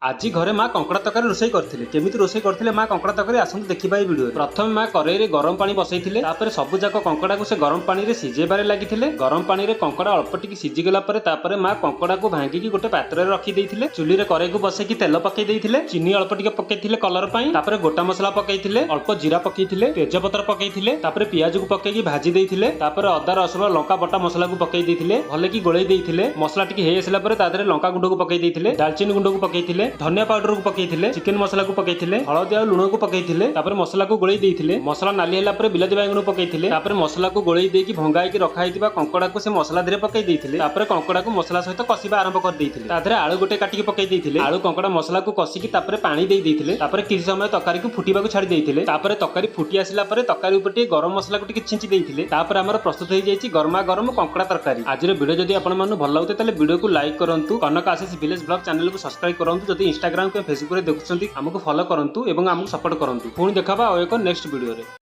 ଆଜି ଘରେ ମା କଙ୍କଡ଼ା ତରକାରୀ ରୋଷେଇ କରିଥିଲେ। କେମିତି ରୋଷେଇ କରିଥିଲେ ମା କଙ୍କଡ଼ା ତରକାରୀ, ଆସନ୍ତୁ ଦେଖିବା ଏଇ ଭିଡ଼ିଓରେ। ପ୍ରଥମେ ମା କରେଇରେ ଗରମ ପାଣି ବସେଇଥିଲେ। ତାପରେ ସବୁ ଯାକ କଙ୍କଡ଼ାକୁ ସେ ଗରମ ପାଣିରେ ସିଝେଇବାରେ ଲାଗିଥିଲେ। ଗରମ ପାଣିରେ କଙ୍କଡ଼ା ଅଳ୍ପ ଟିକେ ସିଝିଗଲା ପରେ, ତାପରେ ମା କଙ୍କଡ଼ାକୁ ଭାଙ୍ଗିକି ଗୋଟେ ପାତ୍ରରେ ରଖି ଦେଇଥିଲେ। ଚୁଲିରେ କରେଇକୁ ବସେଇକି ତେଲ ପକେଇ ଦେଇଥିଲେ। ଚିନି ଅଳ୍ପ ଟିକେ ପକେଇଥିଲେ କଲର ପାଇଁ। ତାପରେ ଗୋଟା ମସଲା ପକେଇଥିଲେ, ଅଳ୍ପ ଜିରା ପକେଇଥିଲେ, ତେଜପତ୍ର ପକେଇଥିଲେ। ତାପରେ ପିଆଜକୁ ପକେଇକି ଭାଜି ଦେଇଥିଲେ। ତାପରେ ଅଦା, ରସୁଣ, ଲଙ୍କା ବଟା ମସଲାକୁ ପକେଇ ଦେଇଥିଲେ, ଭଲକି ଗୋଳେଇ ଦେଇଥିଲେ। ମସଲା ଟିକେ ହେଇ ଆସିଲା ପରେ ତା ଦେହରେ ଲଙ୍କା ଗୁଣ୍ଡକୁ ପକେଇ ଦେଇଥିଲେ, ଡାଲଚିନି ଗୁଣ୍ଡକୁ ପକେଇଥିଲେ, ଧନିଆ ପାଉଡରକୁ ପକେଇଥିଲେ, ଚିକେନ ମସଲାକୁ ପକେଇଥିଲେ, ହଳଦୀ ଆଉ ଲୁଣକୁ ପକେଇଥିଲେ। ତାପରେ ମସଲାକୁ ଗୋଳେଇ ଦେଇଥିଲେ। ମସଲା ନାଲି ହେଲା ପରେ ବିଲାତି ବାଇଗଣକୁ ପକେଇଥିଲେ। ତାପରେ ମସଲାକୁ ଗୋଳେଇ ଦେଇକି ଭଙ୍ଗା ହେଇକି ରଖା ହେଇଥିବା କଙ୍କଡ଼ାକୁ ସେ ମସଲା ଦେହରେ ପକେଇ ଦେଇଥିଲେ। ତାପରେ କଙ୍କଡ଼ାକୁ ମସଲା ସହିତ କଷିବା ଆରମ୍ଭ କରିଦେଇଥିଲେ। ତା ଦେହରେ ଆଳୁ ଗୋଟେ କାଟିକି ପକେଇ ଦେଇଥିଲେ। ଆଳୁ, କଙ୍କଡ଼ା, ମସଲାକୁ କଷିକି ତାପରେ ପାଣି ଦେଇ ଦେଇଥିଲେ। ତାପରେ କିଛି ସମୟ ତରକାରୀକୁ ଫୁଟିବାକୁ ଛାଡ଼ି ଦେଇଥିଲେ। ତାପରେ ତରକାରୀ ଫୁଟି ଆସିଲା ପରେ ତରକାରୀ ଉପରେ ଟିକେ ଗରମ ମସଲାକୁ ଟିକେ ଛିଞ୍ଚି ଦେଇଥିଲେ। ତାପରେ ଆମର ପ୍ରସ୍ତୁତ ହେଇଯାଇଛି ଗରମା ଗରମ କଙ୍କଡ଼ା ତରକାରୀ। ଆଜିର ଭିଡ଼ିଓ ଯଦି ଆପଣମାନଙ୍କୁ ଭଲ ଲାଗୁଥାଏ, ତାହେଲେ ଭିଡ଼ିଓକୁ ଲାଇକ୍ କରନ୍ତୁ। କନକ ଆଶିଷ ଭିଲେଜ ବ୍ଲଗ ଚ୍ୟାନେଲକୁ ସବସ୍କ୍ରାଇବ କରନ୍ତୁ। ଯଦି ଇନଷ୍ଟାଗ୍ରାମ କିମ୍ବା ଫେସବୁକରେ ଦେଖୁଛନ୍ତି, ଆମକୁ ଫଲୋ କରନ୍ତୁ ଏବଂ ଆମକୁ ସପୋର୍ଟ କରନ୍ତୁ। ପୁଣି ଦେଖାହେବା ଆଉ ଏକ ନେକ୍ସଟ ଭିଡ଼ିଓରେ।